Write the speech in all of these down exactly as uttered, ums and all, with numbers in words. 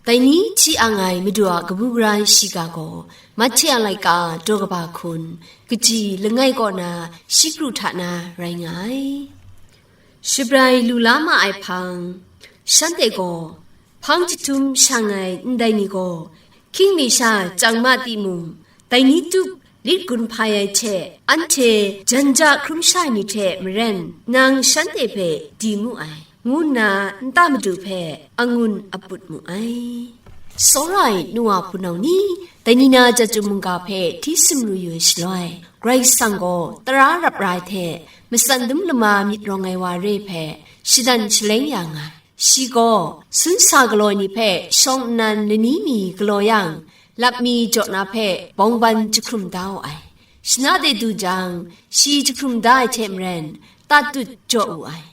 Dai ni hti ang ai Madu a kabu gara shiga gaw, Mahte a laika daw kaba hkun, kaji langai kaw na shi kru hta na rai nga ai. Shabrai lu la ma ai hpang, shanhte gaw hpang jahtum shang ai ndai ni gaw, hkying mi sha chyang ma timung, dai ni tup lit gun hpai ai hte, anhte jan ja hkrum sha ai ni hte maren, nang shanhte hpe di mu ai, ngu nna nta madu hpe angun aput mu ai. Tsawra ai nu wa hpunau ni, dai ni na Chyum mungga hpe hti sumru yu ai shaloi, Karai Kasang gaw tara rap ra ai hte, matsan dum lama myit rawng ai wa re hpe, shadan shaleng ya nga ai. Shi gaw, sun sa galaw ni hpe shawng nnan lani mi galaw yang, lap mi jaw na hpe bawng ban jahkrum da wu ai. Shana de du jang, shi jahkrum da ai hte maren, tat tut jaw wu ai.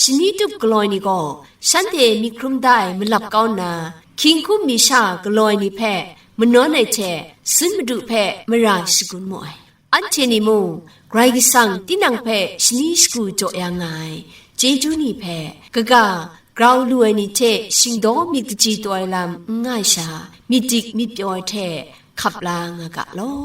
Shani tup galaw ni gaw, shanhte myit hkrum da ai malap kau nna, hkying hkum mi sha galaw ni hpe manawn ai hte, sun madu hpe mara shagun mu ai. Anhte ni mung, Karai Kasang tinang hpe shani shagu jaw ya nga ai chyeju ni hpe, kaga grau lu ai ni hte shingdaw myit kaji taw ai lam n nga ai sha, myit dik myit pyaw ai hte hkap la nga ga law.